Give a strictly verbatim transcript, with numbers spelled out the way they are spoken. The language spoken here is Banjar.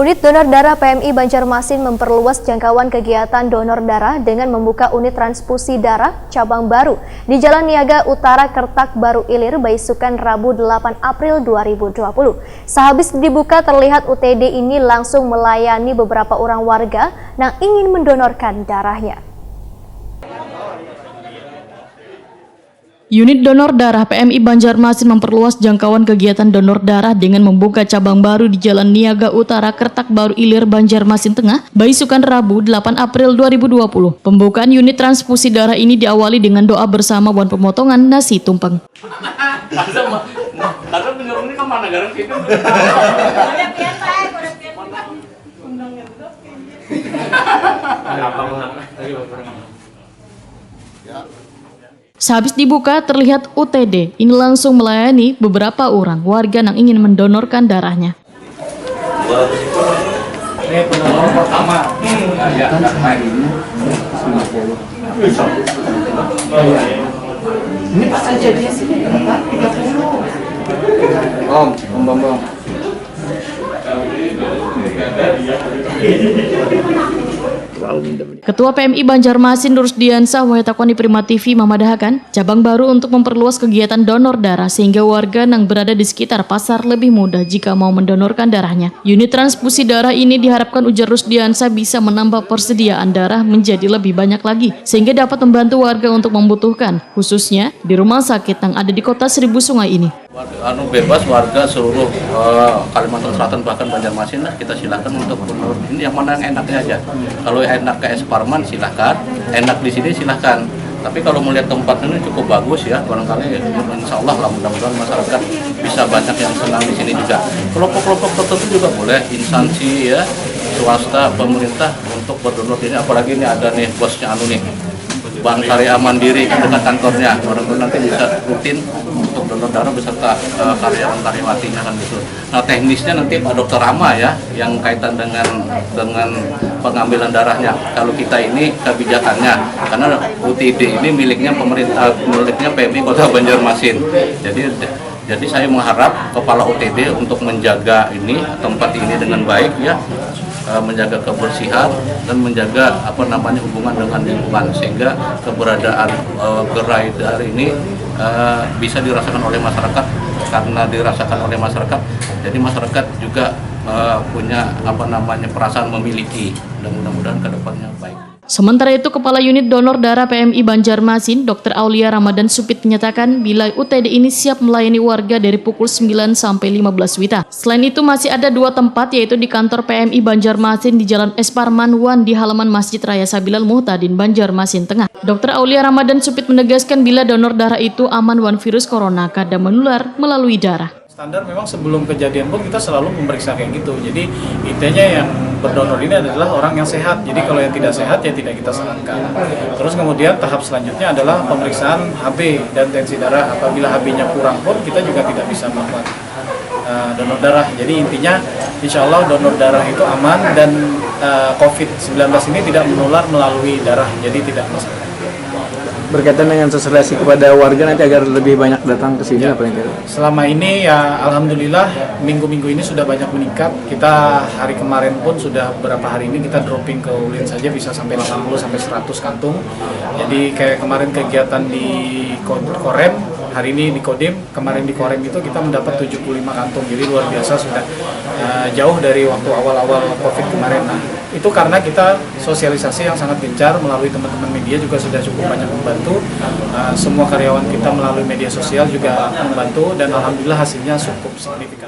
Unit Donor Darah P M I Banjarmasin memperluas jangkauan kegiatan donor darah dengan membuka unit transfusi darah cabang baru di Jalan Niaga Utara, Kertak Baru Ilir, baisukan Rabu delapan April dua ribu dua puluh. Sahabis dibuka, terlihat U T D ini langsung melayani beberapa orang warga yang ingin mendonorkan darahnya. Unit Donor Darah P M I Banjarmasin memperluas jangkauan kegiatan donor darah dengan membuka cabang baru di Jalan Niaga Utara, Kertak Baru Ilir, Banjarmasin Tengah, baisukan Rabu delapan April dua ribu dua puluh. Pembukaan unit transfusi darah ini diawali dengan doa bersama wan pemotongan nasi tumpeng. Ada mah, ada penyuruh ini kemana garang kita? Sehabis dibuka, terlihat U T D ini langsung melayani beberapa orang warga yang ingin mendonorkan darahnya. Ini penonton pertama. Kan seharinya lima puluh. Ini pas aja dia sini, tiga puluh. Om, om, om, om. Ketua P M I Banjarmasin, Rusdiansah, wayah takuni Prima T V mamadahakan, cabang baru untuk memperluas kegiatan donor darah sehingga warga yang berada di sekitar pasar lebih mudah jika mau mendonorkan darahnya. Unit transfusi darah ini diharapkan, ujar Rusdiansah, bisa menambah persediaan darah menjadi lebih banyak lagi sehingga dapat membantu warga untuk membutuhkan, khususnya di rumah sakit yang ada di Kota Seribu Sungai ini. Warga, anu, bebas warga seluruh, eh, Kalimantan Selatan, bahkan Banjarmasin lah, kita silakan untuk menurut ini yang mana yang enaknya aja. Kalau enak ke Es Parman, silahkan. Enak di sini, silahkan. Tapi kalau melihat tempat ini cukup bagus ya, barangkali insya Allah lah, mudah-mudahan masyarakat bisa banyak yang senang di sini juga. Kelompok-kelompok tertentu juga boleh, instansi ya, swasta, pemerintah untuk berdonor ini. Apalagi ini ada nih bosnya anu nih, Bank Syariah Mandiri kan dekat kantornya. Orang tuh nanti bisa rutin untuk donor darah beserta, eh, karyawan karyawatinya kan gitu. Nah, teknisnya nanti Pak Dokter Rama ya, yang kaitan dengan, dengan pengambilan darahnya. Kalau kita ini kebijakannya, karena U T D ini miliknya pemerintah, miliknya P M I Kota Banjarmasin. Jadi, jadi saya mengharap kepala U T D untuk menjaga ini, tempat ini dengan baik ya, eh, menjaga kebersihan dan menjaga, apa namanya, hubungan dengan lingkungan, sehingga keberadaan, eh, gerai darah ini, eh, bisa dirasakan oleh masyarakat. Karena dirasakan oleh masyarakat, jadi masyarakat juga, eh, punya, apa namanya, perasaan memiliki, dan mudah-mudahan ke depannya baik. Sementara itu, Kepala Unit Donor Darah P M I Banjarmasin, Dokter Aulia Ramadan Supit, menyatakan bila U T D ini siap melayani warga dari pukul sembilan sampai lima belas wita. Selain itu, masih ada dua tempat, yaitu di kantor P M I Banjarmasin di Jalan Es Parman wan di halaman Masjid Raya Sabilal Muhtadin, Banjarmasin Tengah. Dokter Aulia Ramadan Supit menegaskan bila donor darah itu aman wan virus corona kada menular melalui darah. Standar memang sebelum kejadian pun kita selalu memeriksa kayak gitu. Jadi intinya yang berdonor ini adalah orang yang sehat. Jadi kalau yang tidak sehat ya tidak kita sarankan. Terus kemudian tahap selanjutnya adalah pemeriksaan H B dan tensi darah. Apabila H B-nya kurang pun kita juga tidak bisa melakukan, eh, donor darah. Jadi intinya insya Allah donor darah itu aman dan, eh, covid sembilan belas ini tidak menular melalui darah. Jadi tidak masalah. Berkaitan dengan sosialisasi kepada warga nanti agar lebih banyak datang ke sini, ya, apa yang kira? Selama ini ya alhamdulillah minggu-minggu ini sudah banyak meningkat. Kita hari kemarin pun sudah beberapa hari ini kita dropping ke ulin saja bisa sampai delapan puluh sampai seratus kantung. Jadi kayak kemarin kegiatan di Ko-, Korem, hari ini di Kodim, kemarin di Korem itu kita mendapat tujuh puluh lima kantung. Jadi luar biasa sudah, eh, jauh dari waktu awal-awal covid kemarin. Nah, itu karena kita sosialisasi yang sangat gencar melalui teman-teman media juga sudah cukup banyak membantu. Eh, semua karyawan kita melalui media sosial juga membantu dan alhamdulillah hasilnya cukup signifikan.